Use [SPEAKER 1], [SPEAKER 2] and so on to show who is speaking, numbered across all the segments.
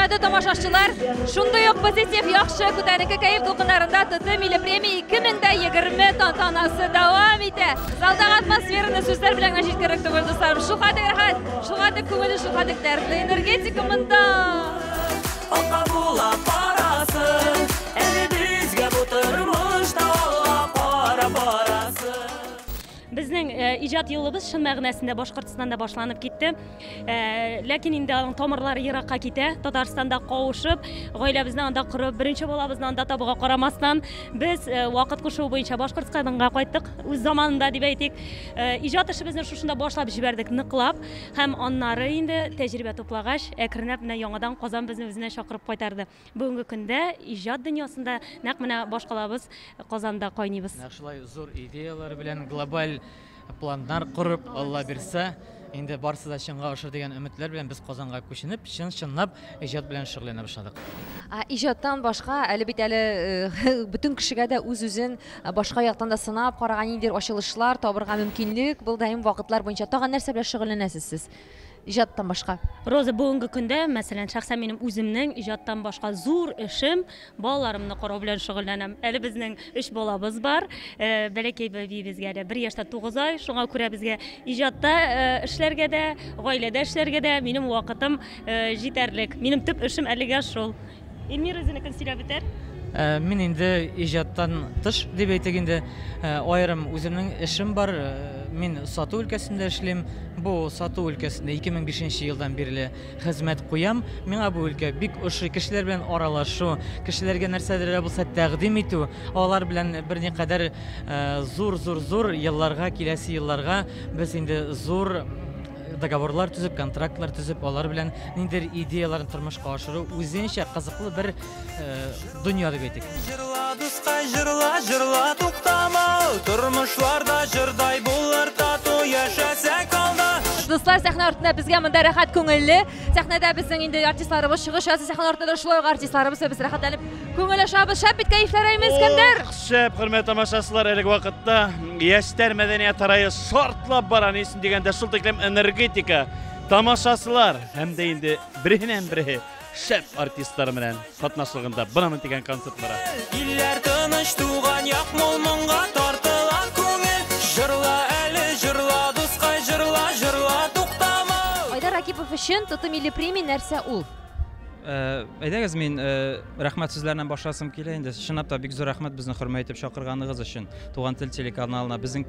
[SPEAKER 1] Хөрмәтле тамашачылар, шундый ук позитив, яхшы күтәренке кәеф дулкыннарында ТТ Милли премия 2020 тантанасы дәвам итә. Залдагы атмосфераны сүзләр белән генә җиткерерлек түгел, дусларым. Шулкадәр рәхәт, шулкадәр күңелле, шулкадәр дәртле энергетика монда.
[SPEAKER 2] Алга була барасы, әле безгә бу тормышта алга карап барасы.
[SPEAKER 3] Безнең иҗат юлыбыз чын мәгънәсендә Башкортстанда башланып китте. Ләкин инде аның тамырлары еракка китә. Татарстанда кавышып, гаиләбезне анда корып, беренче балабызны анда табуга карамастан, без вакыт кушуы буенча Башкортстанга кайттык, үз заманында дип әйтик. Иҗат эшебезне шушында башлап җибәрдек ныклап һәм аннары инде тәҗрибә туплагач, әкренләп менә яңадан Казан безне үзенә чакырып кайтарды. Бүгенге көндә иҗат дөньясында нәкъ менә башкалабыз Казанда кайныйбыз.
[SPEAKER 4] Нәкъ шулай зур идеялар белән глобаль планнар корып, Алла бирсә, инде барысы да чынга ашыр дигән өметләр белән без Казанга күченеп, чын-чынлап иҗат белән шөгыльләнә башладык.
[SPEAKER 1] Иҗаттан башка әле бит әле бөтен кешегә дә үз-үзен башка яктан да сынап караган ниндидер ачылышлар табырга мөмкинлек булды һәм вакытлар буенча. Тагын нәрсә белән шөгыльләнәсез сез? Иҗаттан башка.
[SPEAKER 3] Роза, бүгенге көндә, мәсәлән, шәхсән минем үземнең иҗаттан башка зур эшем балаларымны карау белән шөгыльләнәм. Әле безнең 3 балабыз бар. Бәләкәй бәбиебезгә әле 1 яшьтә 9 ай. Шуңа күрә безгә иҗатта эшләргә дә, гаиләдә эшләргә дә минем вакытым җитәрлек. Минем төп эшем әлегә шул. Эльмира үзенекен сөйләп бетәр.
[SPEAKER 4] Мин инде иҗаттан тыш дип әйтик инде, аерым үземнең эшем бар. Мин сату өлкәсендә эшлим. Бу сату өлкәсендә 2005 елдан бирле хезмәт куям. Миңа бу өлкә бик ошый. Кешеләр белән аралашу, кешеләргә нәрсәдер дә булса тәкъдим итү, алар белән берникадәр зур-зур-зур елларга, киләсе елларга без инде зур договорлар төзеп, контрактлар төзеп, алар белән ниндидер идеяларын тормышка ашыру үзенчә кызыклы бер дөнья дип әйтик.
[SPEAKER 2] Җырла, дускай, җырла, җырла, туктама. Тормышларда җырдай булыр тату яшәсәк алда.
[SPEAKER 1] Дуслар, сәхнә артында безгә монда рәхәт, күңелле. Сәхнәдә безнең инде артистларыбыз чыгыш ясый, сәхнә артында да шулай ук артистларыбыз, без рәхәтләнеп күңел ачабыз. Шәп бит кәефләр, әйме, Искәндәр?
[SPEAKER 5] Ох, шәп, хөрмәтле тамашачылар, әлеге вакытта Яшьләр мәдәният сарае шартлап бара. Ни өчен дигәндә, шул тиклем энергетика, тамашачылар һәм дә инде береннән бере шәп артистлар белән катнашлыгында бына дигән концерт бара.
[SPEAKER 2] Илләр тыныч, туган як мул моңга тартыла күңел. Җырла әле, җырла, дускай, җырла, җырла, туктама.
[SPEAKER 1] Айдар Ракипов өчен ТТ Милли премия нәрсә ул?
[SPEAKER 6] Әйдәгез, мин рәхмәт сүзләреннән башласым килә инде. Чынлап та бик зур рәхмәт безне хөрмәт итеп чакырганыгыз өчен. Туган тел телеканалына безнең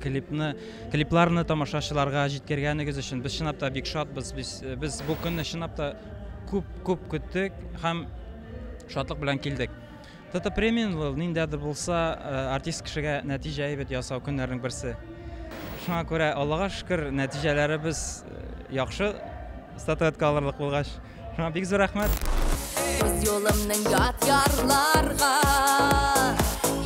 [SPEAKER 6] клипларны тамашачыларга җиткергәнегез өчен без чынлап та бик шатбыз. Без бу көнне чынлап та күп-күп көттек һәм шатлык белән килдек. ТТ премия ул ниндәдер булса артист кешегә нәтиҗә әйбәт ясау көннәренең берсе. Шуңа күрә Аллага шөкер, нәтиҗәләребез яхшы статуэтка алырлык булгач. Шуңа бик зур рәхмәт.
[SPEAKER 7] Үз юлымның ят ярларга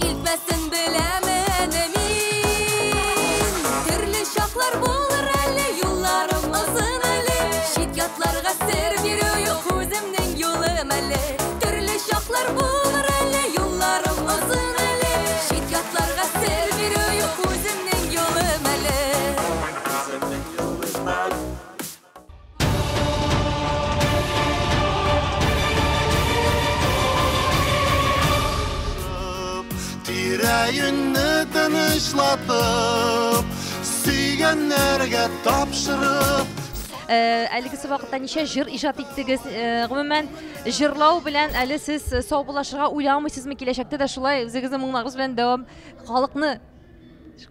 [SPEAKER 7] илтмәсен беләмен мин. Төрле чаклар булыр әле, юлларым озын әле. Чит ятларга сер бирү юк, үземнең юлым әле. Төрле чаклар булыр әле, юлларым озын әле. Чит ятларга сер бирү юк, үземнең юлым әле.
[SPEAKER 8] Тирә-юньне тынычлатып, сөйгәннәргә тапшырып.
[SPEAKER 1] Әлегесе вакытта ничә җыр иҗат иттегез? Гомумән, җырлау белән әле сез саубуллашырга уйламыйсызмы? Киләчәктә дә шулай үзегезнең моңнарыгыз белән дәвам халыкны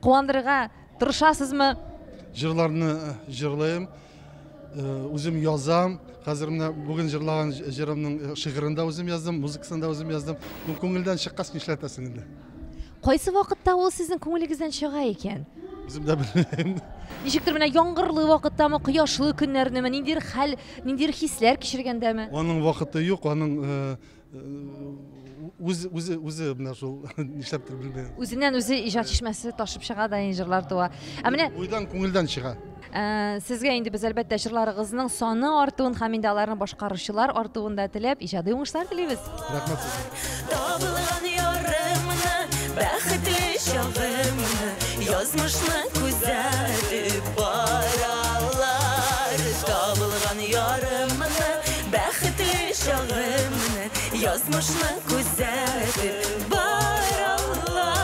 [SPEAKER 1] куандырырга тырышасызмы?
[SPEAKER 8] Җырларны җырлыйм, үзем язам. Хәзер менә бүген җырлаган җырымның шигырен дә үзем яздым, музыкасын да үзем яздым. Ну, күңелдән чыккач нишләтәсең инде?
[SPEAKER 1] Кайсы вакытта ул сезнең күңелегездән чыга икән?
[SPEAKER 8] Үзем дә белмим.
[SPEAKER 1] Ничектер менә яңгырлы вакыттамы, кояшлы көннәрнеме, ниндидер хәл, ниндидер хисләр кичергәндәме?
[SPEAKER 8] Аның вакыты юк, аның үзе менә шул нишләптер белмим.
[SPEAKER 1] Үзеннән үзе иҗат чишмәсе ташып чыга да җырлар туа. Ә менә
[SPEAKER 8] уйдан күңелдән чыга.
[SPEAKER 1] Сезгә инде без әлбәттә җырларыгызның саны артуын һәм инде аларны башкаручылар артуын да теләп, иҗади уңышлар телибез.
[SPEAKER 8] Рәхмәт сезгә.
[SPEAKER 2] Табылган ярымны, бәхетле чагымны, язмышны күзәтеп баралар. Табылган ярымны, бәхетле чагымны,
[SPEAKER 7] Язмышны күзәтеп баралар.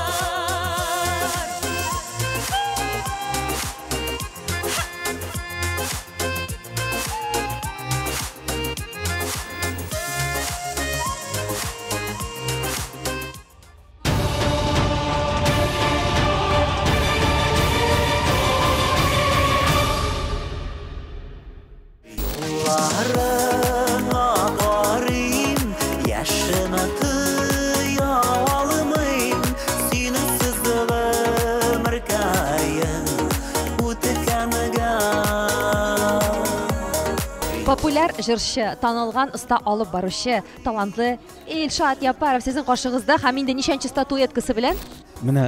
[SPEAKER 2] Юлларыңа карыйм, яшемә тыя алмыйм. Синсез гомеркәем үткәнгә.
[SPEAKER 1] Популяр җырчы, танылган оста алып баручы, талантлы Илшат Яппаров сезнең каршыгызда һәм инде ничәнче статуэткасы белән?
[SPEAKER 9] Менә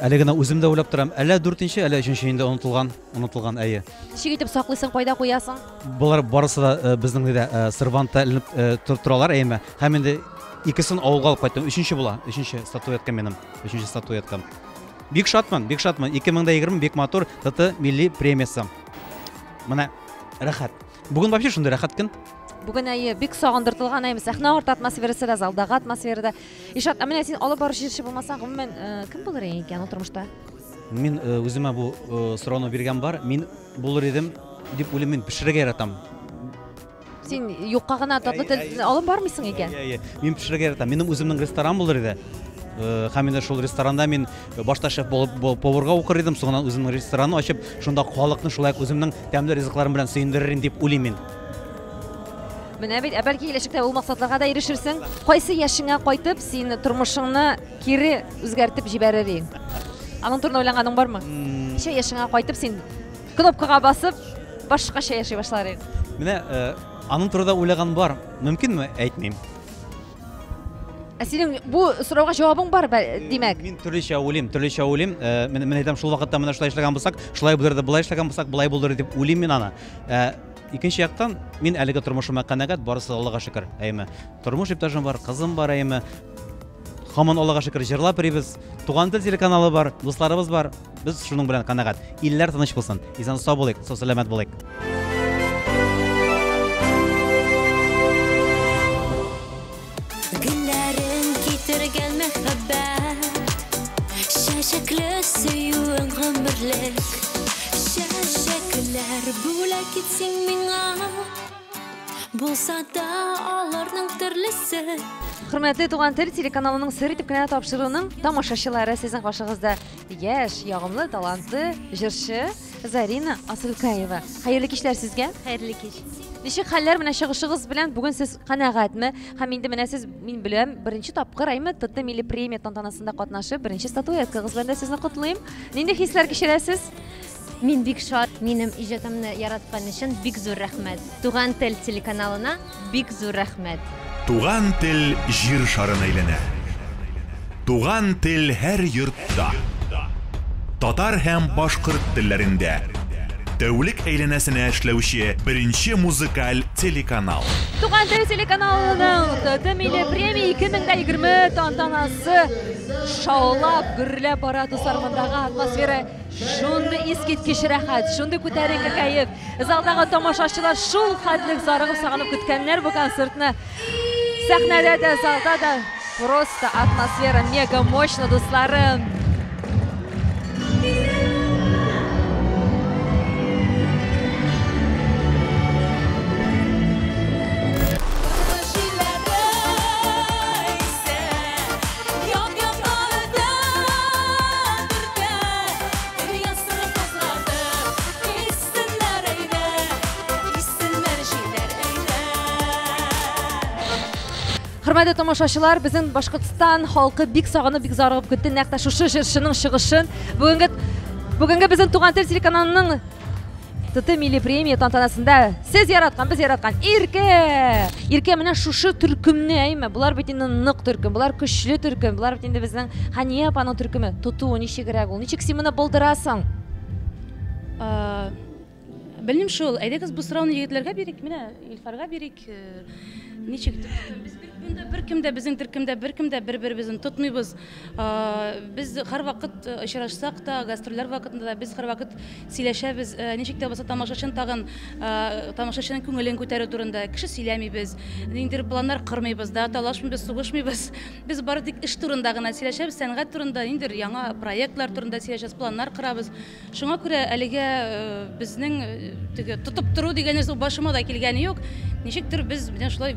[SPEAKER 9] әле генә үзем дә уйлап торам, әллә дүртенче, әллә өченче инде онытылган, онытылган, әйе.
[SPEAKER 1] Ничек итеп саклыйсың, кайда куясың?
[SPEAKER 9] Болар барысы да безнең дә сервантта эленеп торалар, әйеме? Һәм инде икесен авылга алып кайттым. Өченче була, өченче статуэтка минем, өченче статуэткам. Бик шатмын, бик шатмын. 2020 бик матур ТТ милли премиясе. Менә рәхәт. Бүген вообще шундый рәхәт көн.
[SPEAKER 1] Бүген әйе, бик сагындыртылган әйе, сәхнә арты атмосферасы да, залдагы атмосфера да. Илшат, ә менә син алып баручы җырчы булмасаң, гомумән, кем булыр идең икән ул тормышта?
[SPEAKER 9] Мин үземә бу сорауны биргән бар. Мин булыр идем дип уйлыйм, мин пешерергә яратам.
[SPEAKER 1] Син юкка гына татлы тел алып бармыйсың икән.
[SPEAKER 9] Әйе, мин пешерергә яратам. Минем үземнең ресторан булыр иде. Һәм инде шул ресторанда мин башта шеф булып поварга укыр идем, соңыннан үземнең ресторанны ачып, шунда халыкны шулай ук үземнең тәмле ризыкларым белән сөендерер идем дип уйлыйм мин.
[SPEAKER 1] Менә бит, ә бәлки киләчәктә ул максатларга да ирешерсең. Кайсы яшеңә кайтып, син тормышыңны кире үзгәртеп җибәрер идең? Аның турында уйланганың бармы? Ничә яшеңә кайтып, син кнопкага басып, башкача яши башлар идең?
[SPEAKER 9] Менә аның турында уйлаган бар. Мөмкинме? Әйтмим.
[SPEAKER 1] Ә синең бу сорауга җавабың бар, димәк?
[SPEAKER 9] Мин төрлечә уйлыйм, төрлечә уйлыйм. Мин әйтәм, шул вакытта менә шулай эшләгән булсак, шулай булыр иде, болай эшләгән булсак, болай булыр иде дип уйлыйм мин аны. Икенче яктан, мин әлеге тормышыма канәгать, барысы Аллага шөкер, әйеме. Тормыш иптәшем бар, кызым бар, әйеме. Һаман Аллага шөкер, җырлап йөрибез. Туган тел телеканалы бар, дусларыбыз бар. Без шуның белән канәгать. Илләр тыныч булсын, исән сау булыйк, сау сәламәт булыйк.
[SPEAKER 7] Гөлләрең китергән мәхәббәт, чәчәкле сөюең гомерлек. Чәчәкләр бүләк итсең миңа, булса да аларның төрлесе.
[SPEAKER 1] Хөрмәтле Туган тел телеканалының сер итеп кенә тапшыруының тамашачылары, сезнең каршыгызда яшь, ягымлы, талантлы җырчы Зарина Асылкаева. Хәерле кичләр сезгә.
[SPEAKER 3] Хәерле кич.
[SPEAKER 1] Ничек хәлләр менә чыгышыгыз белән бүген сез канәгатьме? Һәм инде менә сез, мин беләм, беренче тапкыр әйме ТТ милли премия тантанасында катнашып, беренче статуэткагыз белән дә сезне котлыйм. Нинди хисләр кичерәсез?
[SPEAKER 10] Мин бик шат, минем иҗатымны яраткан өчен бик зур рәхмәт. Туган тел телеканалына бик зур рәхмәт.
[SPEAKER 11] Туган тел җир шарын әйләнә. Туган тел һәр йортта. Татар һәм башкорт телләрендә. Тәүлек әйләнәсенә эшләүче беренче музыкаль телеканал.
[SPEAKER 1] Туган тел телеканалының ТТ милли премия 2020 тантанасы шаулап, гөрләп бара, дуслар. Мондагы атмосфера шундый искиткеч рәхәт, шундый күтәренке кәеф. Залдагы тамашачылар шул хәтлек зарыгып, сагынып көткәннәр бу концертны. Сәхнәдә дә, залда да просто атмосфера мега мощно, дусларым. Хөрмәтле тамашачылар, безнең Башкортстан халкы бик сагынып, бик зарыгып көтте нәкъ тә шушы җырчының чыгышын. Бүгенге безнең Туган тел телеканалының ТТ милли премия тантанасында сез яраткан, без яраткан Иркә! Иркә менә шушы төркемне, әйме, болар бит инде нык төркем, болар көчле төркем, болар бит инде безнең Хәния апаның төркеме. Тотуы ничегрәк ул? Ничек син моны булдырасың?
[SPEAKER 3] Белмим шул. Әйдәгез бу сорауны егетләргә бирик, менә Илфарга бирик.
[SPEAKER 12] Ничек итеп тотам? Без бер, монда беркем дә, безнең төркемдә беркем дә бер-беребезне тотмыйбыз. Без һәрвакыт очрашсак та, гастрольләр вакытында да без һәрвакыт сөйләшәбез. Ничек тә булса тамашачыны тагын, тамашачының күңелен күтәрү турында кеше сөйләмибез. Ниндидер планнар кормыйбыз да, талашмыйбыз, сугышмыйбыз. Без бары тик эш турында гына сөйләшәбез, сәнгать турында, ниндидер яңа проектлар турында сөйләшәбез, планнар корабыз. Шуңа күрә әлегә безнең теге тотып тору дигән нәрсә башыма да килгәне юк. Ничектер без менә шулай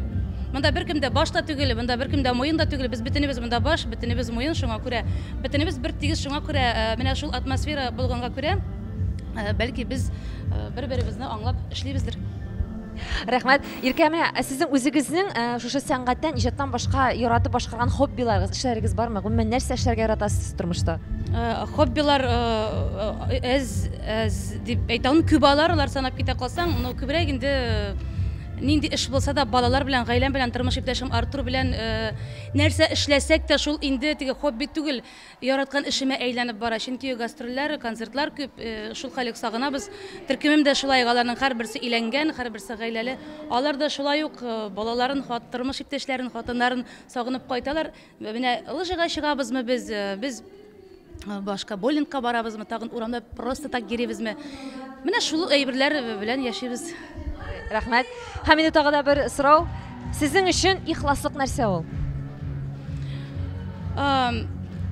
[SPEAKER 12] монда беркем дә баш та түгел, монда беркем дә муен да түгел. Без бөтенебез монда баш, бөтенебез муен, шуңа күрә бөтенебез бер тигез, шуңа күрә менә шул атмосфера булганга күрә, бәлки без бер-беребезне аңлап эшлибездер.
[SPEAKER 1] Рәхмәт. Иркә, менә сезнең үзегезнең шушы сәнгатьтән, иҗаттан башка яратып башкарган хоббиларыгыз, эшләрегез бармы? Гомумән, нәрсә эшләргә яратасыз тормышта?
[SPEAKER 12] Хоббилар әз, әз дип әйтә алмыйм. Күп алар, алар санап китә калсаң, но күбрәк инде нинди эш булса да, балалар белән, гаиләм белән, тормыш иптәшем Артур белән нәрсә эшләсәк тә, шул инде теге хобби түгел, Яраткан эшемә әйләнеп бара, чөнки гастрольләр, концертлар күп, шул хәл үк сагынабыз. Төркемем дә шулай ук, аларның һәрберсе өйләнгән, һәрберсе гаиләле. Алар да шулай ук балаларын, тормыш иптәшләрен, хатыннарын сагынып кайталар. Менә лыжага чыгабызмы без, без башка боулингка барабызмы, тагын урамда просто так йөрибезме. Менә шул әйберләр белән яшибез.
[SPEAKER 1] Рәхмәт. Һәм инде тагы да бер сорау. Сезнең өчен ихласлык нәрсә ул?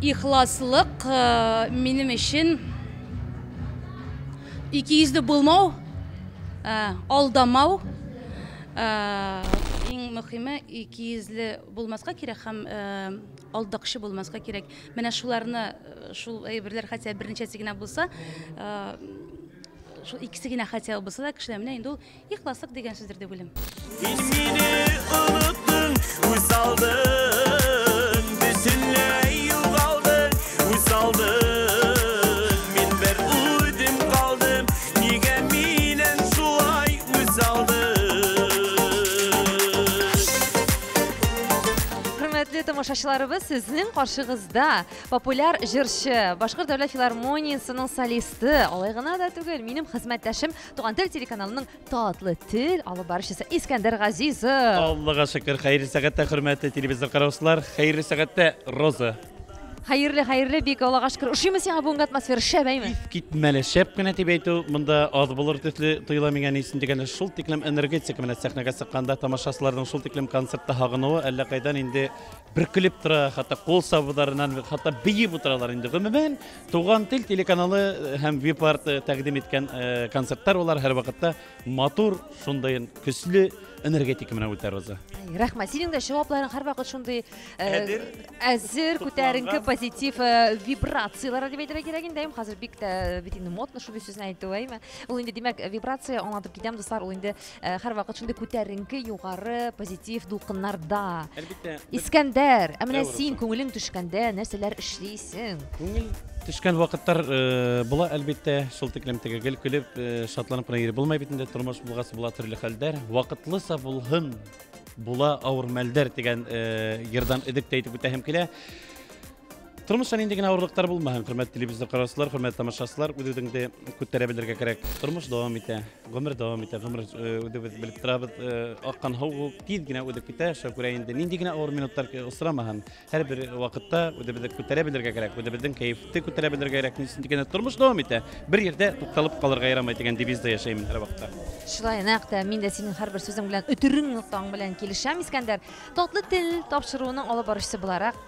[SPEAKER 12] Ихласлык минем өчен икейөзле булмау, алдамау, иң мөхиме икейөзле булмаска кирәк һәм алдакчы булмаска кирәк. Менә шуларны, шул әйберләр хотя берничәсе генә булса, шул икесе генә хотя булса да, кешеләр менә инде ул Ихласлык дигән сүздер дип уйлыйм.
[SPEAKER 2] Син мине оныттың, үз алдың, бөтенләй югалдың, үз алдың. Мин бер үзем калдым, нигә миннән шулай үз алдың?
[SPEAKER 1] Хөрмәтле тамашачыларыбыз, сезнең каршыгызда популяр җырчы, Башкорт дәүләт филармониясенең солисты, алай гына да түгел, минем хезмәттәшем Туган тел телеканалының татлы тел алып баручысы Искәндәр Газизов.
[SPEAKER 5] Аллага шөкер, хәерле сәгатьтә, хөрмәтле телевизор караучылар, хәерле сәгатьтә, Роза.
[SPEAKER 1] Хәерле, хәерле, бик Аллага шөкер. Ошыймы сиңа бүгенге атмосфера, шәп, әйме?
[SPEAKER 5] Китмәле, шәп кенә дип әйтү монда аз булыр төсле тоела миңа, ни өчен дигәндә, шул тиклем энергетика менә сәхнәгә чыкканда тамашачыларның шул тиклем концертта һагынуы әллә кайдан инде бөркелеп тора, хәтта кул сабуларыннан, хәтта биеп утыралар инде. Гомумән, Туган тел телеканалы һәм Випарт тәкъдим иткән концертлар алар һәрвакытта матур, шундый көчле энергетика менә үтә, Роза.
[SPEAKER 1] Рәхмәт. Синең дә җавапларың һәрвакыт шундый әзер, күтәренке, позитив вибрацияләр дип әйтергә кирәк инде. Хәзер бик тә бит инде модно шундый сүзне әйтү, әйме? Ул инде, димәк, вибрация аңлатып китәм, дуслар, ул инде һәрвакыт шундый күтәренке, югары, позитив дулкыннарда.
[SPEAKER 5] Әлбәттә.
[SPEAKER 1] Искәндәр, ә менә син күңелең төшкәндә нәрсәләр эшлисең?
[SPEAKER 5] Күңел төшкән вакытлар була, әлбәттә. Шул тиклем теге гел көлеп, шатланып кына йөреп булмый бит инде. Тормыш булгач була төрле хәлдәр. Вакытлыса булһын, була авыр мәлдәр дигән йырдан өзек тә әйтеп үтәһем килә. Тормышта нинди генә авырлыклар булмаһын, хөрмәтле телевизор караучылар, хөрмәтле тамашачылар, үз-үзеңне күтәрә белергә кирәк. Тормыш дәвам итә, гомер дәвам итә, гомер үзебез белеп торабыз, аккан һау тиз генә үтеп китә, шуңа күрә инде нинди генә авыр минутлар осрамаһын, һәрбер вакытта үзебезне күтәрә белергә кирәк, үзебезнең кәефне күтәрә белергә кирәк. Ни өчен дигәндә, тормыш дәвам итә, бер җирдә тукталып калырга ярамый дигән девизда яшәймен һәрвакытта.
[SPEAKER 1] Шулай, нәкъ тә мин дә синең һәрбер сүзең белән, өтерең ноктаң белән килешәм, Искәндәр. Татлы тел тапшыруының алып баручысы буларак,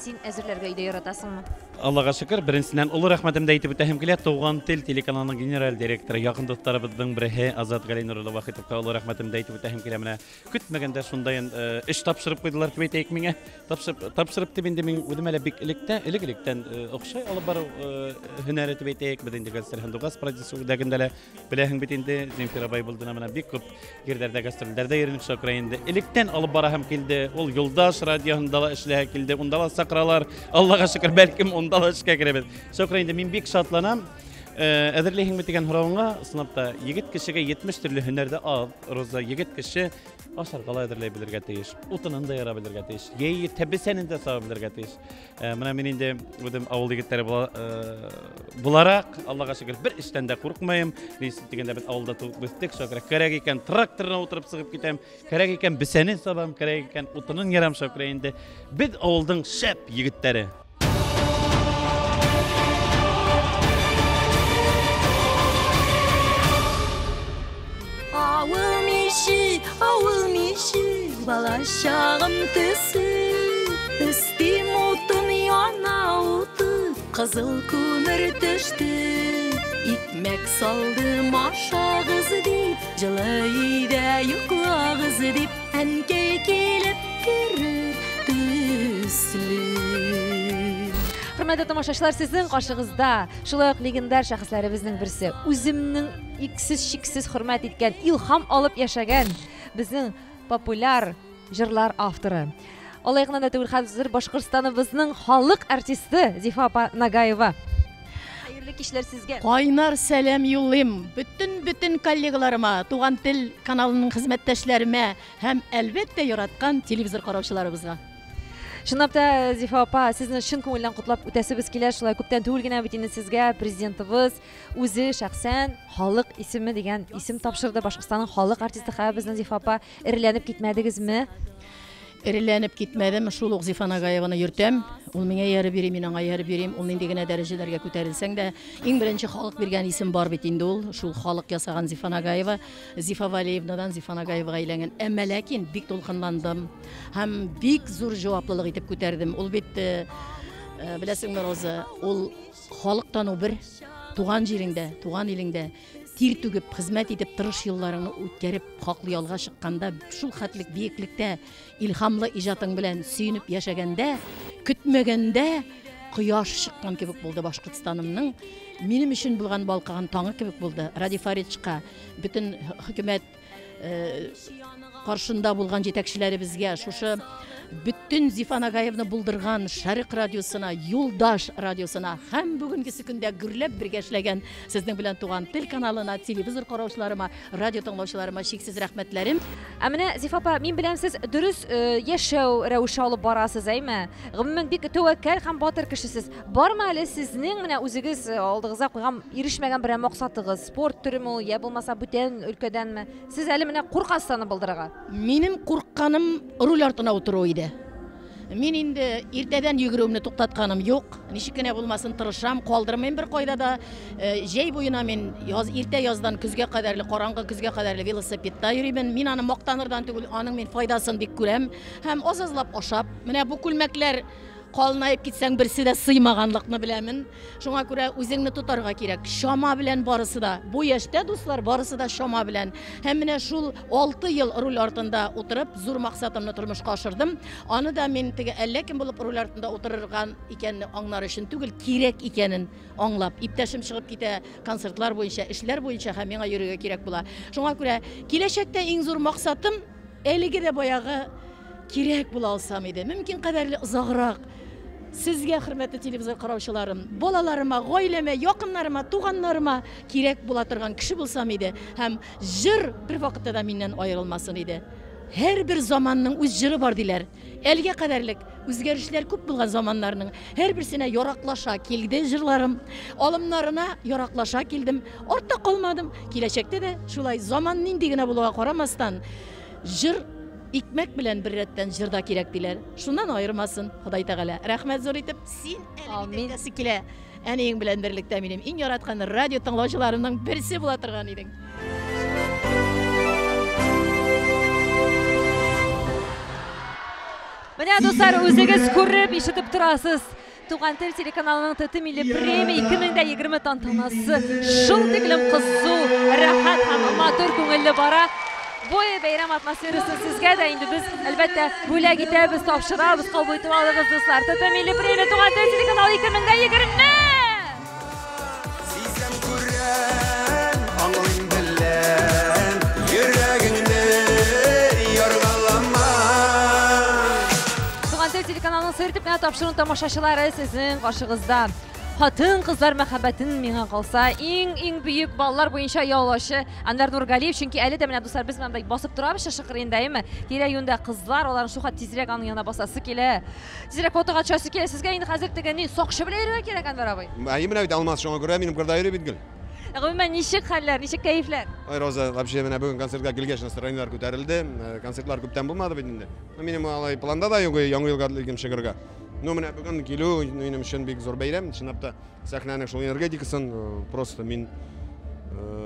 [SPEAKER 1] Син әзерләргә өйдә яратасыңмы?
[SPEAKER 5] Аллага шөкер, беренчедән олы рәхмәтемне әйтеп үтәһем килә. Туган тел телеканалының генераль директоры, якын дусларыбызның бере Азат Галинур улы Вахитовка олы рәхмәтемне әйтеп үтәһем килә. Менә көтмәгәндә шундаен эш тапшырып куйдылар дип әйтәйек миңа. Тапшырып, тапшырып дип инде мин үзем әле бик электә, элек-электән охшай алып бару һөнәре дип әйтәйек. Без инде Гастроль һәм Дугас продюсер үзәгендә лә Беләһең бит инде, Земфира Байбулдина менә бик күп җирләрдә гастрольләрдә йөренеп чакыра инде. Электән алып бараһым килде. Ул Юлдаш радиоһында ла эшләһе килде. Унда ла чакыралар. Аллага шөкер, бәлкем унда ла эшкә керәбез. Чакыра инде, мин бик шатланам. Әзерлиһеңме дигән соравыңа, чынлап та, егет кешегә 70 төрле һөнәр дә аз, Роза. Егет кеше ашарга ла әзерләй белергә тиеш, утынын да яра белергә тиеш, яи тәбесәнен дә сава белергә тиеш. Менә мин инде үзем авыл егетләре буларак, Аллага шөкер, бер эштән дә курыкмыйм. Ни өчен дигәндә, без авылда туып үстек, шуңа күрә кирәк икән тракторына утырып чыгып китәм, кирәк икән бесәнен сабам, кирәк икән утынын ярам, шуңа күрә инде без авылдың шәп егетләре.
[SPEAKER 7] Авыл миче, авыл миче, бала чагым төсе. Өстем утын яна уты, кызыл күмер төште. Икмәк салдым ашагыз дип, җылы өйдә йоклагыз дип, әнкәй килеп керер төсле.
[SPEAKER 1] Хөрмәтле тамашачылар, сезнең каршыгызда шулай ук легендар шәхесләребезнең берсе, үземнең иксез-чиксез хөрмәт иткән, илһам алып яшәгән безнең популяр җырлар авторы. Алай гына да түгел, хәзер Башкортстаныбызның халык артисты Зифа апа Нагаева. Хәерле кичләр сезгә.
[SPEAKER 13] Кайнар сәлам юллыйм бөтен-бөтен коллегаларыма, Туган тел каналының хезмәттәшләремә һәм, әлбәттә, яраткан телевизор караучыларыбызга.
[SPEAKER 1] Чынлап та, Зифа апа, сезне чын күңелдән котлап үтәсебез килә. Шулай күптән түгел генә бит инде сезгә президентыбыз үзе шәхсән халык исеме дигән исем тапшырды. Башкортстанның халык артисты хәзер безнең Зифа апа. Эреләнеп китмәдегезме?
[SPEAKER 13] Эреләнеп китмәдем, шул ук Зифа Нагаеваны йөртәм. Ул миңа ияреп йөри, мин аңа ияреп йөрим. Ул нинди генә дәрәҗәләргә күтәрелсәң дә, иң беренче халык биргән исем бар бит инде ул. Шул халык ясаган Зифа Нагаева, Зифа Валеевнадан Зифа Нагаевага әйләнгән. Әмма ләкин бик дулкынландым һәм бик зур җаваплылык итеп күтәрдем. Ул бит, беләсеңме, Роза, ул халык тану бер, туган җиреңдә, туган илеңдә тир түгеп, хезмәт итеп, тырыш елларыңны үткәреп, хаклы ялга чыкканда, шул хәтлек биеклектә илһамлы иҗатың белән сөенеп яшәгәндә, көтмәгәндә кояш чыккан кебек булды Башкортстанымның. Минем өчен булган балкыган таңы кебек булды. Радий Фаридовичка, бөтен хөкүмәт каршында булган җитәкчеләребезгә, шушы бөтен Зифа Нагаевны булдырган Шәрык радиосына, Юлдаш радиосына һәм бүгенгесе көндә гөрләп бергә эшләгән сезнең белән Туган тел каналына, телевизор караучыларыма, радио тыңлаучыларыма чиксез рәхмәтләрем.
[SPEAKER 1] Ә менә, Зифа апа, мин беләм, сез дөрес яшәү рәвеше алып барасыз, әйме? Гомумән, бик тәвәккәл һәм батыр кешесез. Бармы әле сезнең менә үзегез алдыгызга куйган ирешмәгән берәр максатыгыз? Спорт төреме ул, я булмаса бүтән өлкәдәнме? Сез әле менә куркасыз аны булдырырга?
[SPEAKER 13] Минем курыкканым руль артына утыру иде. Мин инде иртәдән йөгерүемне туктатканым юк. Ничек кенә булмасын тырышам, калдырмыйм бер кайда да. Җәй буена мин яз, иртә яздан көзгә кадәрле, караңгы көзгә кадәрле велосипедта йөримен. Мин аны мактанырдан түгел, аның мин файдасын бик күрәм. Һәм аз-азлап ашап, менә бу күлмәкләр калынаеп китсәң берсе дә сыймаганлыкны беләмен. Шуңа күрә үзеңне тотарга кирәк. Чама белән барысы да. Бу яшьтә, дуслар, барысы да чама белән. Һәм менә шул 6 ел руль артында утырып, зур максатымны тормышка ашырдым. Аны да мин теге әллә кем булып руль артында утырырган икәнне аңлар өчен түгел, кирәк икәнен аңлап. Иптәшем чыгып китә концертлар буенча, эшләр буенча һәм миңа йөрергә кирәк була. Шуңа күрә киләчәктә иң зур максатым әлеге дә баягы кирәк була алсам иде. Мөмкин кадәрле озаграк сезгә, хөрмәтле телевизор караучыларым, балаларыма, гаиләмә, якыннарыма, туганнарыма кирәк була торган кеше булсам иде һәм җыр бер вакытта да миннән аерылмасын иде. Һәрбер заманның үз җыры бар диләр. Әлгә кадәрлек үзгәрешләр күп булган заманнарның һәрберсенә яраклаша килде җырларым, алымнарына яраклаша килдем, артта калмадым. Киләчәктә дә шулай заман нинди генә булуга карамастан, җыр икмәк белән бер рәттән җырда кирәк диләр. Шуннан аермасын Ходай Тәгалә. Рәхмәт зур итеп, син әле бит әйтәсе килә. Әниең белән берлектә минем иң яраткан радио тыңлаучыларымның берсе була торган идең.
[SPEAKER 1] Менә, дуслар, үзегез күреп, ишетеп торасыз. Туган тел телеканалының ТТ милли премия 2020 тантанасы шул тиклем кызу, рәхәт һәм матур күңелле бара. Бу бәйрәм атмосферасын сезгә дә инде без, әлбәттә, бүләк итәбез, тапшырабыз, кабул итеп алыгыз, дуслар. ТТ милли премия Туган тел телеканалы 2020.
[SPEAKER 2] Сизәм, күрәм, аңлыйм, беләм, йөрәгеңне яргалама.
[SPEAKER 1] Туган тел телеканалының сер итеп кенә тапшыруын тамашачылары сезнең каршыгызда. хатын-кызлар мәхәббәтен миңа калса, иң-иң бөек баллар буенча яулаучы Әнвәр Нургалиев. Чөнки әле дә менә, дуслар, без монда басып торабыз чыршы кырыенда, әйеме? Тирә-юньдә кызлар, аларның шул хәтле тизрәк аның янына басасы килә. Тизрәк фотога төшәсе килә. Сезгә инде хәзер теге ни, сакчы белән йөрергә кирәк, Әнвәр абый.
[SPEAKER 14] Әйе, менә бит Алмаз шуңа күрә минем кырда йөри бит гел.
[SPEAKER 1] Гомумән, ничек хәлләр, ничек кәефләр?
[SPEAKER 14] Ай, Роза, вообще менә бүген концертка килгәч настроениеләр күтәрелде. Концертлар күптән булмады бит инде. Ну, минем алай планда да юк, Яңа елга илгем чыгырга. Ну, менә бүген килү минем өчен бик зур бәйрәм. Чынлап та сәхнәнең шул энергетикасын просто мин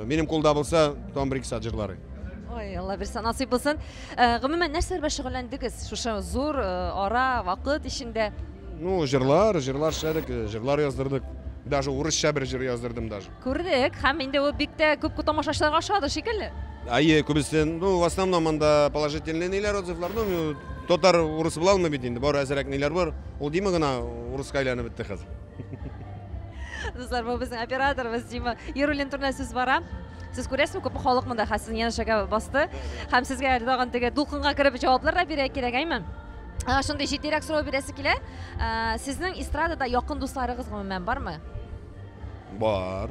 [SPEAKER 14] минем кулда булса, тагын бер-ике сәгать җырлар идем.
[SPEAKER 1] Ой, Алла бирсә, насыйп булсын. Гомумән, нәрсәләр белән шөгыльләндегез шушы зур ара, вакыт эчендә?
[SPEAKER 14] Ну, җырлар, җырлар эшләдек, җырлар яздырдык. Даже урысча бер җыр яздырдым даже.
[SPEAKER 1] Күрдек, һәм инде ул бик тә күп тамашачыларга ошады шикелле.
[SPEAKER 14] Әйе, күбесе, ну, в основном анда положительный ниләр, отзывлар, ну, татар урыс була алмый бит инде, бар әзрәк ниләр бар. Ул Дима гына урыска әйләнеп бетте хәзер.
[SPEAKER 1] Дуслар, бу безнең операторыбыз Дима Яруллин турында сүз бара. Сез күрәсезме, күпме халык монда хәзер сезнең янәшәгә басты. Һәм сезгә әле тагын теге дулкынга кереп җаваплар да бирә кирәк, әйме? Шундый җитдирәк сорау бирәсе килә. Сезнең эстрадада якын дусларыгыз гомумән бармы?
[SPEAKER 14] Бар.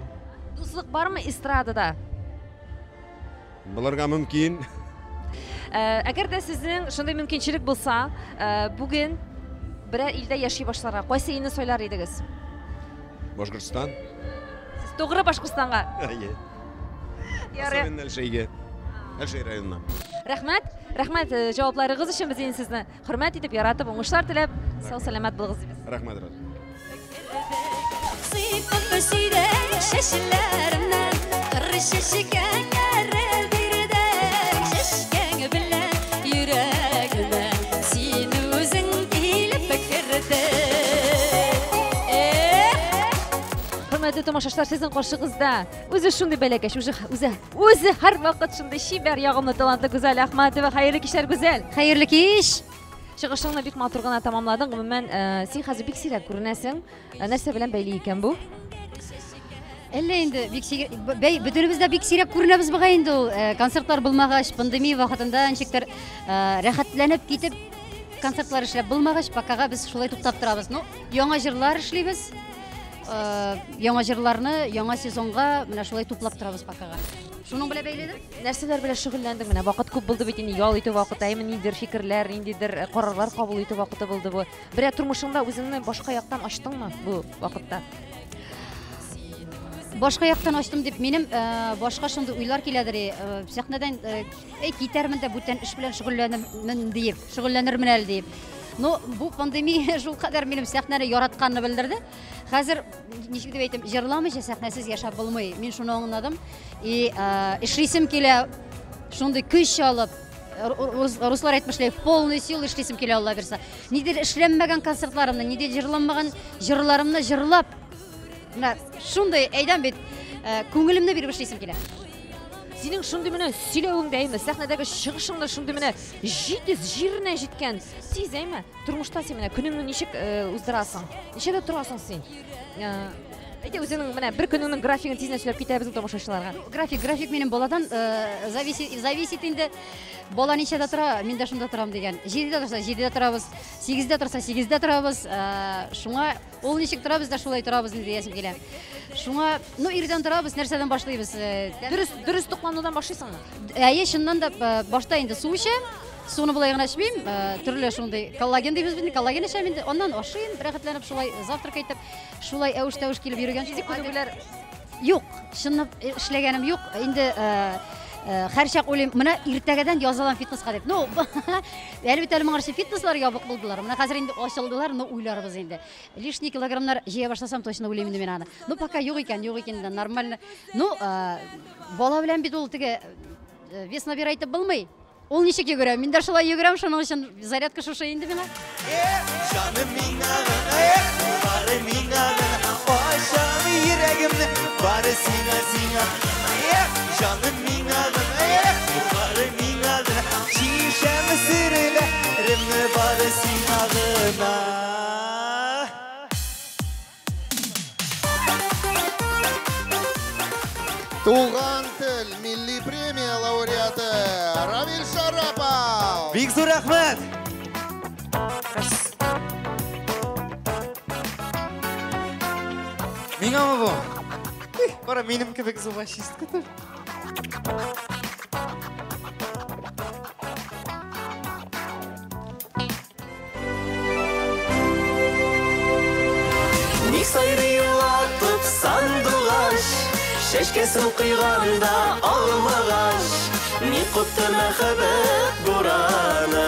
[SPEAKER 1] Дуслык бармы эстрадада?
[SPEAKER 14] Булырга мөмкин.
[SPEAKER 1] Әгәр дә сезнең шундый мөмкинчелек булса, бүген берәр илдә яши башларга, кайсы илне сайлар идегез?
[SPEAKER 14] Башкортстан.
[SPEAKER 1] Сез тугры Башкортстанга?
[SPEAKER 14] Әйе.
[SPEAKER 1] Ярый.
[SPEAKER 14] Особенно Әлшәйгә. Әлшәй районына.
[SPEAKER 1] Рәхмәт, рәхмәт җавапларыгыз өчен. Без инде сезне хөрмәт итеп, яратып, уңышлар теләп, сау сәламәт булыгыз дибез.
[SPEAKER 14] Рәхмәт, Роза.
[SPEAKER 7] Сыйпап сөйдең чәчләремнән, кыр чәчкәңнәре бирдең, чәчкәң белән йөрәгемә син үзең килеп кердең.
[SPEAKER 1] Хөрмәтле тамашачылар, сезнең каршыгызда үзе шундый бәләкәч, үзе, үзе, үзе һәрвакыт шундый чибәр, ягымлы, талантлы Гүзәл Әхмәтова. Хәерле кичләр, Гүзәл.
[SPEAKER 10] Хәерле кич.
[SPEAKER 1] Чыгышыңны бик матур гына тамамладың. Гомумән, син хәзер бик сирәк күренәсең. Нәрсә белән бәйле икән бу?
[SPEAKER 10] Әллә инде бик сирәк, бәй, бөтенебез дә бик сирәк күренәбез бугай инде ул. Концертлар булмагач, пандемия вакытында ничектер рәхәтләнеп китеп концертлар эшләп булмагач, покага без шулай туктап торабыз. Ну, яңа җырлар эшлибез. Яңа җырларны яңа сезонга менә шулай туплап торабыз покага. Шуның белән бәйледер?
[SPEAKER 1] Нәрсәләр белән шөгыльләндең менә? Вакыт күп булды бит инде, ял итү вакыты, әйме, ниндидер фикерләр, ниндидер карарлар кабул итү вакыты булды бу. Берәр тормышыңда үзеңне башка яктан ачтыңмы бу вакытта?
[SPEAKER 10] Башка яктан ачтым дип, минем башка шундый уйлар киләдер, сәхнәдән, әй, китәрмен дә бүтән эш белән шөгыльләнермен диеп, шөгыльләнермен әле диеп. Но бу пандемия шул кадәр минем сәхнәне яратканны белдерде. Хәзер, ничек дип әйтим, җырламыйча сәхнәсез яшәп булмый. Мин шуны аңладым. И эшлисем килә, шундый көч алып, руслар әйтмешли, в полную силу эшлисем килә, Алла бирсә. Нидер эшләнмәгән концертларымны, нидер җырланмаган җырларымны җырлап, менә шундый әйдәм бит, күңелемне биреп эшлисем килә.
[SPEAKER 1] Синең шундый менә сөйләвең дә, әйме, сәхнәдәге чыгышың да шундый менә җитез, җиренә җиткән. Тиз, әйме, тормышта син менә көнеңне ничек уздырасың? Ничәдә торасың син? Әйдә, үзеңнең менә бер көнеңнең графигын тиз генә сөйләп китә безнең тамашачыларга.
[SPEAKER 10] Ну, график минем баладан зависит инде. Бала ничәдә тора, мин дә шунда торам дигән. 7дә торса, 7дә торабыз, 8дә торса, 8дә торабыз. Шуңа ул ничек тора, без дә шулай торабыз инде диясем килә. Шуңа, ну, иртән торабыз, нәрсәдән башлыйбыз?
[SPEAKER 1] Дөрес тукланудан башлыйсыңмы?
[SPEAKER 10] Әйе, чыннан да, башта инде су эчәм. Суны болай гына эчмим, төрле шундый коллаген дибез бит, коллаген эчәм инде. Аннан ашыйм, рәхәтләнеп шулай завтрак итеп, шулай әвеш-тәвеш килеп йөргән.
[SPEAKER 1] Физик күнегүләр
[SPEAKER 10] юк, чынлап эшләгәнем юк. Инде һәрчак уйлыйм, менә иртәгәдән язылам фитнеска дип. Ну, әле бит әле моңарчы фитнеслар ябык булдылар. Менә хәзер инде ачылдылар, ну уйларбыз инде. Лишний килограммнар җыя башласам, точно уйлыйм инде мин аны. Ну, пока юк икән, юк икән, да, нормально. Ну, бала белән бит ул теге вес набирать итеп булмый. Ул ничек йөгерә? Мин дә шулай йөгерәм, шуның өчен зарядка шушы инде миңа.
[SPEAKER 2] Җаным миңа гына, бары миңа гына, ачам йөрәгемне, бары сиңа, сиңа. Җаным миңа гына, бары миңа гына, шешәм серләремне бары сиңа гына.
[SPEAKER 15] Туган тел милли премия лауреаты Равил Шарапов.
[SPEAKER 2] Бик зур рәхмәт.
[SPEAKER 16] Сиңамы бу? Кара, минем кебек зубочистка төр.
[SPEAKER 2] Ник сайрый юлатып сандугач, чәчкәсен куйганда алмагач, ник купты мәхәббәт бураны,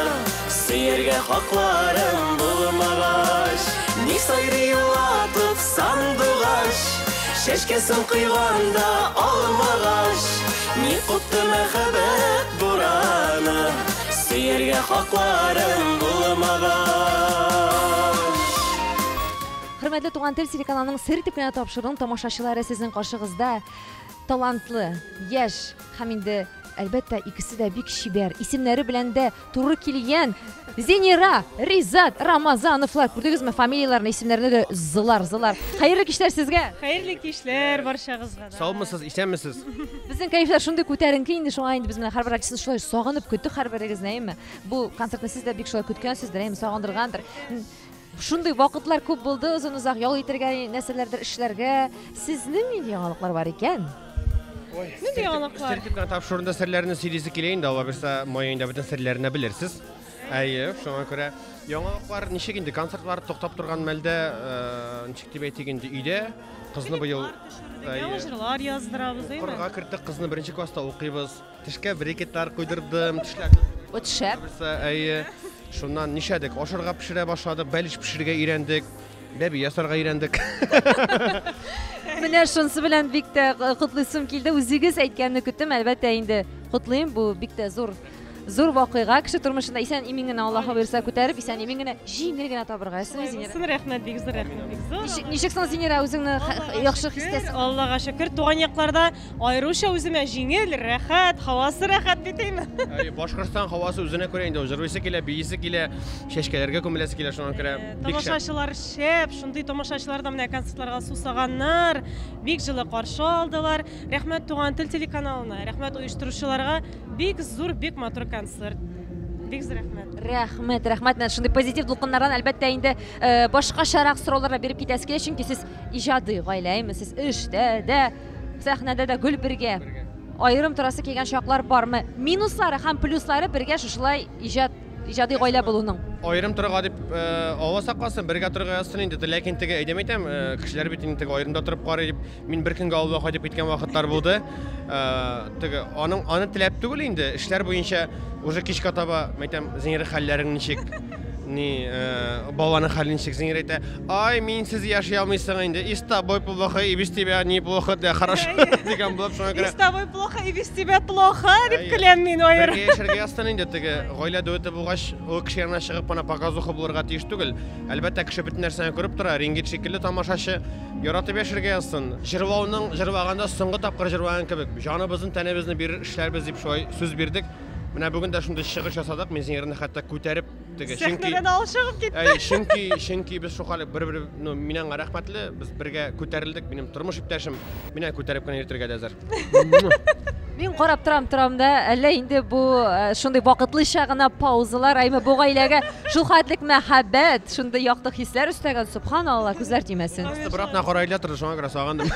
[SPEAKER 2] сөяргә хакларым булмагач. Ник сайрый юлатып сандугач, чәчкәсен куйганда алмагач, ник купты мәхәббәт бураны, сөяргә хакларым булмагач.
[SPEAKER 1] Хөрмәтле Туган тел телеканалының Сер итеп кенә тапшыруын тамашачылары, сезнең каршыгызда талантлы, яшь һәм инде, әлбәттә, икесе дә бик чибәр, исемнәре белән дә туры килгән Зинира, Ризат Рамазановлар. Күрдегезме, фамилияләрне, исемнәрне дә зылар, зылар. Хәерле кичләр сезгә.
[SPEAKER 3] Хәерле кичләр барчагызга да.
[SPEAKER 14] Саумысыз, исәнмесез?
[SPEAKER 1] Безнең кәефләр шундый күтәренке инде, шуңа инде без менә һәрбер артистны шулай сагынып көттек һәрберегезне, әйеме? Бу концертны сез дә бик шулай көткәнсездер, әйеме, сагындыргандыр. Шундый вакытлар күп булды, озын-озак ял итәргә, нәрсәләрдер эшләргә. Сезнең нинди яңалыклар бар икән?
[SPEAKER 3] Нинди яңалыклар?
[SPEAKER 14] Сер итеп кенә тапшыруында серләрне сөйлисе килә инде, Алла бирсә, май аенда бөтен серләрне белерсез. Әйе, шуңа күрә яңалыклар ничек инде, концертлар туктап торган мәлдә, ничек дип әйтик инде, өйдә кызны быел
[SPEAKER 3] Яңа җырлар яздырабыз, әйме?
[SPEAKER 14] Укырга керттек, кызны беренче класста укыйбыз. Тешкә брикетлар куйдырдым, тешләрне.
[SPEAKER 1] Вот шәп.
[SPEAKER 14] Әйе. Шуннан нишләдек? Ашарга пешерә башладык, бәлеш пешерергә өйрәндек, бәби ясарга өйрәндек.
[SPEAKER 1] Менә шунысы белән бик тә котлыйсым килде. Үзегез әйткәнне көттем, әлбәттә инде котлыйм. Бу бик тә зур зур вакыйга кеше тормышында. Исән имин генә Аллаһы боерса күтәреп, исән имин генә җиңел генә табырга. Әсме, Зинира?
[SPEAKER 3] Булсын, рәхмәт, бик зур рәхмәт, бик зур.
[SPEAKER 1] Ничек соң, Зинира, үзеңне яхшы хис итәсең?
[SPEAKER 3] Аллага шөкер, туган якларда аеруча үземә җиңел, рәхәт, һавасы рәхәт бит инде.
[SPEAKER 14] Әй, Башкортстан һавасы үзенә күрә инде, җырлыйсы килә, биисе килә, чәчкәләргә күмеләсе килә, шуңа күрә бик шәп.
[SPEAKER 3] Тамашачылар шәп, шундый тамашачылар да менә концертларга сусаганнар, бик җылы каршы алдылар. Рәхмәт Туган тел телеканалына, рәхмәт оештыручыларга, бик зур, бик матур концерт. Бик зур рәхмәт.
[SPEAKER 1] Рәхмәт, рәхмәт. Менә шундый позитив дулкыннардан, әлбәттә инде, башкачарак сораулар биреп китәсе килә, чөнки сез иҗади гаилә, әйме, сез эштә дә, сәхнәдә дә гел бергә. Аерым торасы килгән чаклар бармы? Минуслары һәм плюслары бергә шушылай иҗат, иҗади гаилә булуның.
[SPEAKER 14] Аерым торырга дип, Алла сакласын, бергә торырга язсын инде. Ләкин теге әйдәм әйтәм, кешеләр бит инде теге аерым да торып карый дип, мин бер көнгә авылга кайтып киткән вакытлар булды. Теге аның аны теләп түгел инде, эшләр буенча уже кичкә таба, әйтәм, Зинира, хәлләрең ничек? Ни, баланың хәле ничек? Зинира әйтә, ай, минсез яши алмыйсың инде, и с тобой плохо, и без тебя неплохо, да хорошо, дигән булып, шуңа күрә.
[SPEAKER 3] И с тобой плохо, и без тебя плохо, дип көләм мин аерым.
[SPEAKER 14] Бергә яшәргә язсын инде, теге гаилә дуэты булгач, ул кеше янына чыгып кына показуха булырга тиеш түгел. Әлбәттә, кеше бөтен нәрсәне күреп тора, рингит шикелле тамашачы яратып яшәргә язсын. Җырлауның, җырлаганда соңгы тапкыр җырлаган кебек, җаныбызны, тәнебезне бирер эшләрбез дип шулай сүз бирдек. Менә бүген дә шундый чыгыш ясадык, мин Зинирны хәтта күтәреп теге, чөнки
[SPEAKER 3] Сәхнәдән алып чыгып китте.
[SPEAKER 14] Әй, чөнки, чөнки без шул хәле бер-бер, ну, мин аңа рәхмәтле, без бергә күтәрелдек, минем тормыш иптәшем, мине күтәреп кенә йөртергә дә әзер.
[SPEAKER 1] Мин карап торам, торам да, әллә инде бу шундый вакытлыча гына паузалар, әйме бу гаиләгә шул хәтлек мәхәббәт, шундый якты хисләр өстәгән, субханалла, күзләр тимәсен.
[SPEAKER 14] Бер атна карайлар торды, шуңа күрә сагындым.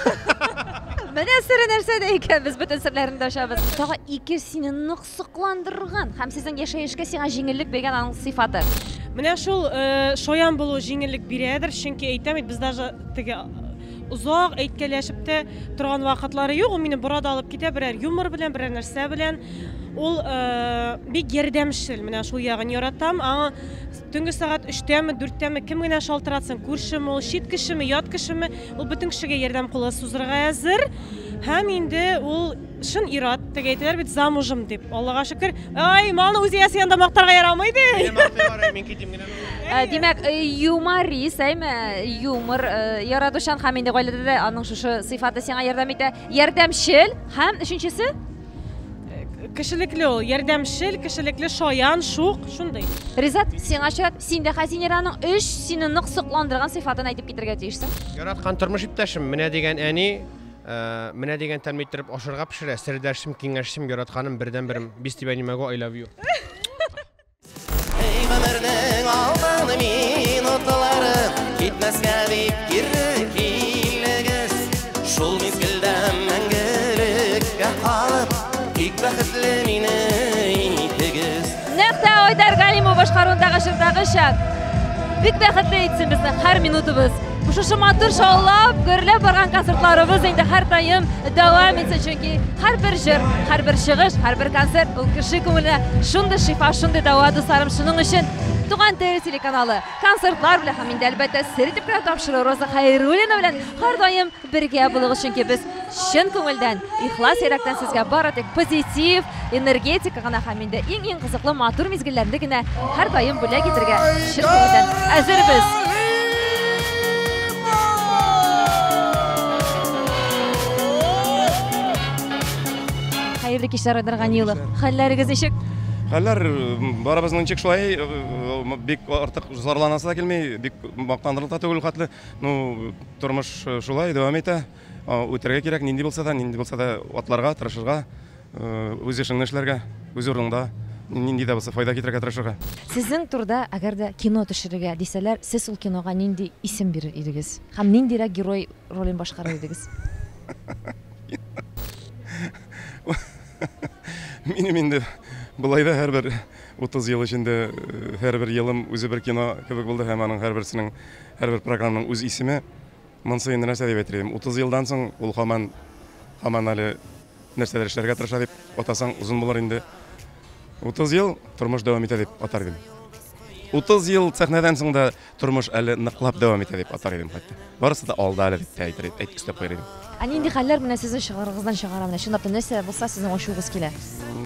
[SPEAKER 1] Менә сере нәрсәдә икән, без бөтен серләрен дә ачабыз. Тагы ике сине нык сокландырган һәм сезнең яшәешкә сиңа җиңеллек биргән аның сыйфаты.
[SPEAKER 3] Менә шул шаян булу җиңеллек бирәдер, чөнки әйтәм бит, без даже теге озак әйткәләшеп тә торган вакытлары юк, ул мине бора да алып китә берәр юмор белән, берәр нәрсә белән. Ул бик ярдәмчел, менә шул ягын яратам. Аңа төнге сәгать өчтәме, дүрттәме кем генә шалтыратсын, күршеме ул, чит кешеме, ят кешеме, ул бөтен кешегә ярдәм кулы сузырга әзер. Һәм инде ул чын ир-ат, теге әйтәләр бит, замужем дип. Аллага шөкер. Ай, малны үз иясе янында мактарга ярамый ди.
[SPEAKER 14] Мине мактыйлар, мин китим генә.
[SPEAKER 1] Димәк, юморист, әйме, юмор яратучан һәм инде гаиләдә дә аның шушы сыйфаты сиңа ярдәм итә. Ярдәмчел һәм өченчесе?
[SPEAKER 3] Кешелекле ул, ярдәмчел, кешелекле, шаян, шук, шундый.
[SPEAKER 1] Ризат, сиңа чират, син дә Хәзинираның өч сине нык сокландырган сыйфатын әйтеп китәргә тиешсең.
[SPEAKER 14] Яраткан тормыш иптәшем, менә дигән әни, менә дигән тәмле иттереп ашарга пешерә, сердәшем, киңәшчем, яратканым, бердәнберем, без тебя не могу, I love you.
[SPEAKER 2] Эй, гомернең алтын минутлары, китмәскә дип кире килегез.
[SPEAKER 1] Айдар Галимов башкаруындагы җырдагыча, бик бәхетле итсен безне һәр минутыбыз. Шушы матур шаулап, гөрләп барган концертларыбыз инде һәрдаим дәвам итсен, чөнки һәрбер җыр, һәрбер чыгыш, һәрбер концерт ул кеше күңеленә шундый шифа, шундый дәва, дусларым. Шуның өчен Туган тел телеканалы концертлар белән һәм инде әлбәттә сер итеп кенә тапшыру Роза Хәйруллина белән һәрдаим бергә булыгыз, чөнки без чын күңелдән, ихлас йөрәктән сезгә бары тик позитив, энергетика гына һәм инде иң-иң кызыклы матур мизгелләрне генә һәрдаим бүләк итәргә чын күңелдән әзербез. Хәерле кичләр, Айдар Ганиулы. Хәлләрегез ничек?
[SPEAKER 14] Хәлләр барыбызның ничек шулай, бик артык зарланасы да килми, бик мактанырлык та түгел хәтле. Ну, тормыш шулай дәвам итә. Үтәргә кирәк, нинди булса да, нинди булса да атларга, тырышырга, үз эшеңне эшләргә, үз урыныңда нинди дә булса файда китерергә тырышырга.
[SPEAKER 1] Сезнең турыда әгәр дә кино төшерергә дисәләр, сез ул кинога нинди исем бирер идегез? Һәм ниндирәк герой ролен башкарыр идегез?
[SPEAKER 14] Минем инде болай да һәрбер 30 ел эчендә һәрбер елым үзе бер кино кебек булды һәм аның һәрберсенең, һәрбер программаның үз исеме. Монысы инде нәрсә дип әйтер идем? 30 елдан соң ул һаман, һаман әле нәрсәдер эшләргә тырыша дип атасаң озын булыр инде. 30 ел тормыш дәвам итә дип атар идем. 30 ел сәхнәдән соң да тормыш әле ныклап дәвам итә дип атар идем хәтта. Барысы да алда әле дип тә әйтер, әйт, өстәп куяр идем.
[SPEAKER 1] Ә нинди хәлләр менә сезнең чыгарыгыздан чыгара менә? Чынлап та нәрсә булса сезнең ачуыгыз килә?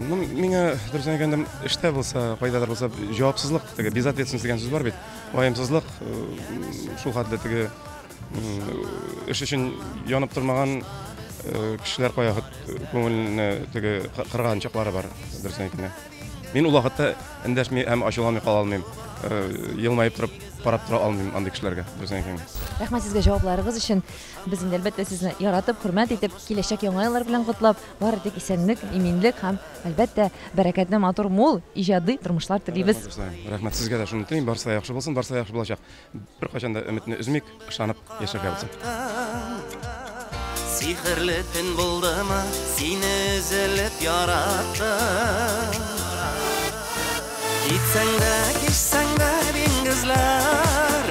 [SPEAKER 14] Ну, миңа дөресен әйткәндә, эштә булса, кайдадыр булса, җавапсызлык, теге безответственность дигән сүз бар бит. Ваемсызлык, шул хәтле теге эш өчен янып тормаган кешеләр кая күңелне теге кырган чаклары бар, дөресен әйткәндә. Мин ул вакытта эндәшми һәм ачуланмый кала алмыйм. Елмаеп торып, карап тора алмыйм андый кешеләргә, дөресен әйткәндә.
[SPEAKER 1] Рәхмәт сезгә җавапларыгыз өчен. Без инде әлбәттә сезне яратып, хөрмәт итеп, киләчәк яңа еллар белән котлап, бары тик исәнлек, иминлек һәм әлбәттә бәрәкәтле, матур, мул иҗади тормышлар телибез.
[SPEAKER 14] Рәхмәт сезгә дә шуны телим, барысы да яхшы булсын, барысы да яхшы булачак. Беркайчан да өметне өзмик, ышанып яшәргә булсын.
[SPEAKER 2] Сихерле төн булдымы, сине өзелеп яраттым. Китсәң дә, кичсәң дә диңгезләр,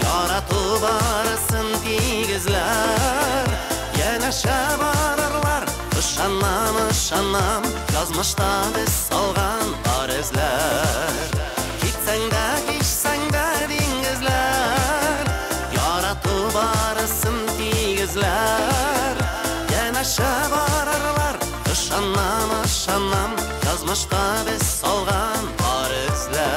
[SPEAKER 2] ярату барысын тигезләр. Янәшә барырлар, ышанам, ышанам, язмышта без салган бар эзләр. Китсәң дә, кичсәң дә диңгезләр, ярату барысын тигезләр. Янәшә барырлар, ышанам, ышанам, язмышта без салган бар эзләр.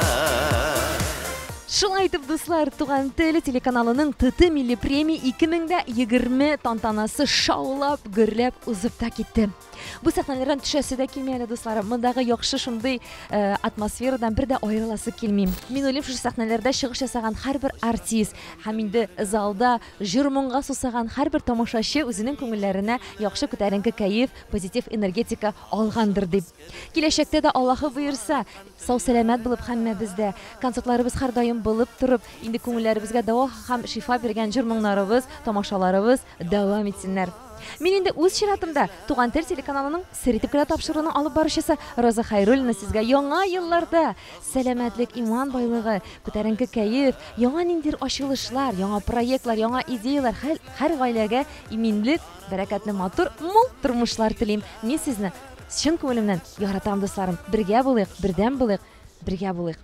[SPEAKER 1] Шулай итеп, дуслар, Туган тел телеканалының ТТ милли премия 2020 тантанасы шаулап, гөрләп узып та китте. Бу сәхнәләрдән төшәсе дә килми әле, дусларым. Мондагы яхшы шундый атмосферадан бер дә аерыласы килми. Мин уйлыйм, шушы сәхнәләрдә чыгыш ясаган һәрбер артист һәм инде залда җыр-моңга сусаган һәрбер тамашачы үзенең күңелләренә яхшы күтәренке кәеф, позитив энергетика алгандыр дип. Киләчәктә дә Аллаһы боерса, сау-сәламәт булып һәммәбез дә, концертларыбыз һәрдаим булып торып, инде күңелләребезгә дәва һәм шифа биргән җыр-моңнарыбыз, тамашаларыбыз дәвам итсеннәр. Мин инде үз чиратымда Туган тел телеканалының сер итеп кенә тапшыруның алып баручысы Роза Хәйруллина сезгә яңа елларда сәламәтлек, иман байлыгы, күтәренке кәеф, яңа ниндидер ачылышлар, яңа проектлар, яңа идеялар, һәр гаиләгә иминлек, бәрәкәтле, матур, мул тормышлар телим. Мин сезне чын күңелемнән яратам, дусларым. Бергә булыйк, бердәм булыйк, бергә булыйк.